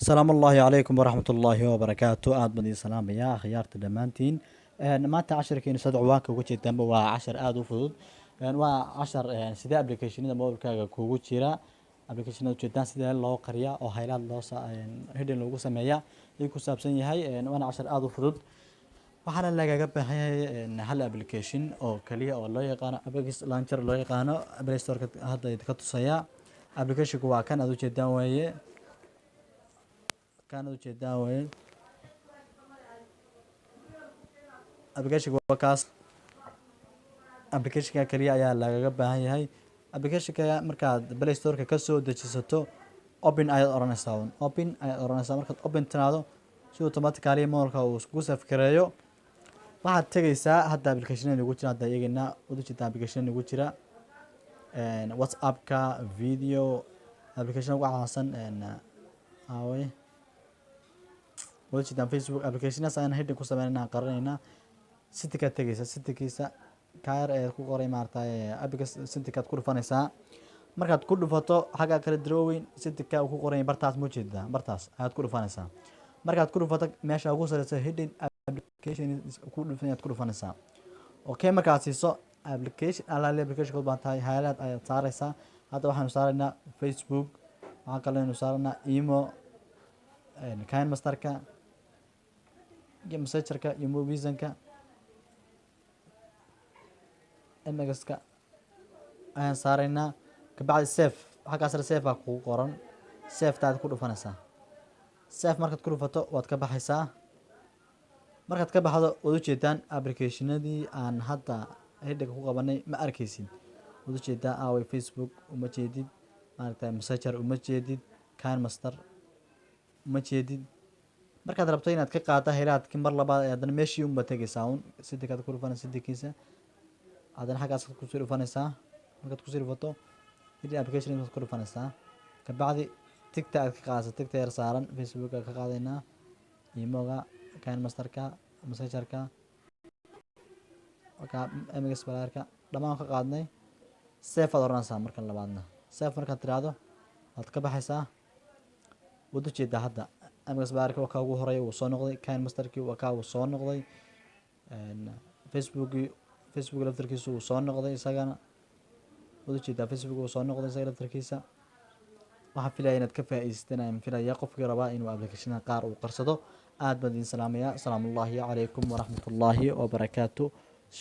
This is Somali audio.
Asalaamu ullaahi calaykum waraxmat ullaahi wabarakaatu. Aad baan idin salaamayaa, akhyaarta dhammaantiin. Maanta casharkeenu, sad ciwaanka uga jeedaanba, waa cashar aada u fudud. Waa cashar sidee applicationada mobilkaaga kugu jira, applicationada ujeedaan, sidee loo qariyaa oo highlight loo hidden loogu sameeyaa ayuu ku saabsan yahay. Waana cashar aada u fudud. Waxaana lagaga baahan yahay hal application oo kaliya oo loo yaqaano Apex Launcher loo yaqaano. Play Store-ka hadda idinka tusaya. Applicationku waa kan aad ujeedaan weeye, kan aad ujeedaan weeye. Applicationka waa kaas. Applicationka kaliya ayaa lagaga baahan yahay. Applicationka markaad Play Store-ka kasoo dejisato, open ayaad oranaysaa un, open ayaad oranaysaa. Markaad open tiraahdo, si automatically mobilka uu iskugu save gareeyo, waxaad tegaysaa hadda applicationada nagu jira. Hadda eegaynaa, waad ujeedaa application nagu jira: WhatsAppka, video application ugu caansan aaway, waad ujeedaan, Facebook. Applicationaas ayaan hidden ku sameynayna, qarinaynaa. Settingkaad tegaysa, settingkiisa kaar ee ku qoray maaragtay Apex settingkaad ku dhufanaysaa. Markaad ku dhufato, xagga kale drawing settingka uu ku qoray bartaas ma ujeedaa? Bartaas ayaad ku dhufanaysaa. Markaad ku dhufato, meesha ugu sareysa hidden application ku dhufan ayaad ku dhufanaysaa. Okay, markaad siiso application alaali application kood baan tahay, highlight ayaad saaraysaa. Hadda waxaanu saaraynaa Facebook, waxaan kaloo saaraynaa Imo, KineMasterka iyo Messengerka iyo Moviesonka, MX-ka ayaan saaraynaa. Kabacdi save, xaggaas sare save baa kugu qoran, save-taad ku dhufanaysaa. Save markaad ku dhufato, waad ka baxaysaa. Markaad ka baxdo, waad ujeedaan applicationadii aan hadda hiddenka ku qabanay ma arkeysid. Waad ujeedaa, aaway Facebook? Uma jeedid. Maaragtay, Messenger uma jeedid, KineMaster uma jeedid. Markaad rabto inaad ka qaado highlightkii mar labaad, haddana meeshii unba tegeysaa un, settingkaad ku dhufanaysa, settingkiisa haddana xaggaas kusii dhufanaysaa. Markaad kusii dhufato, hidden application baad ku dhufanaysaa. Kabacdi tickta aad ka qaadaysa, tickta yar saaran Facebooka ka qaadaynaa, Imoga, KineMasterka, Messengerka, marka MX Playerka, dhammaan ka qaadnay. Save aad oranaysaa. Markan labaadna save markaad tiraahdo, waad ka baxaysaa. Waad ujeedaa hadda MX Playerka waa kaa ugu horeeya, wuu soo noqday. KineMasterkii waa kaa, wuu soo noqday. Facebookii, Facebook laftarkiisu wuu soo noqday isagana. Waad ujeedaa, Facebook wuu soo noqday isaga laftarkiisa. Waxaan filaya inaad ka faa'iidaysteen ayaan filaya. Qofkii rabaa inuu applicationada qaar uu qarsado, aad baan idin salaamayaa. Asalaamu ullaahi calaykum waraxmatullaahi wabarakaatu.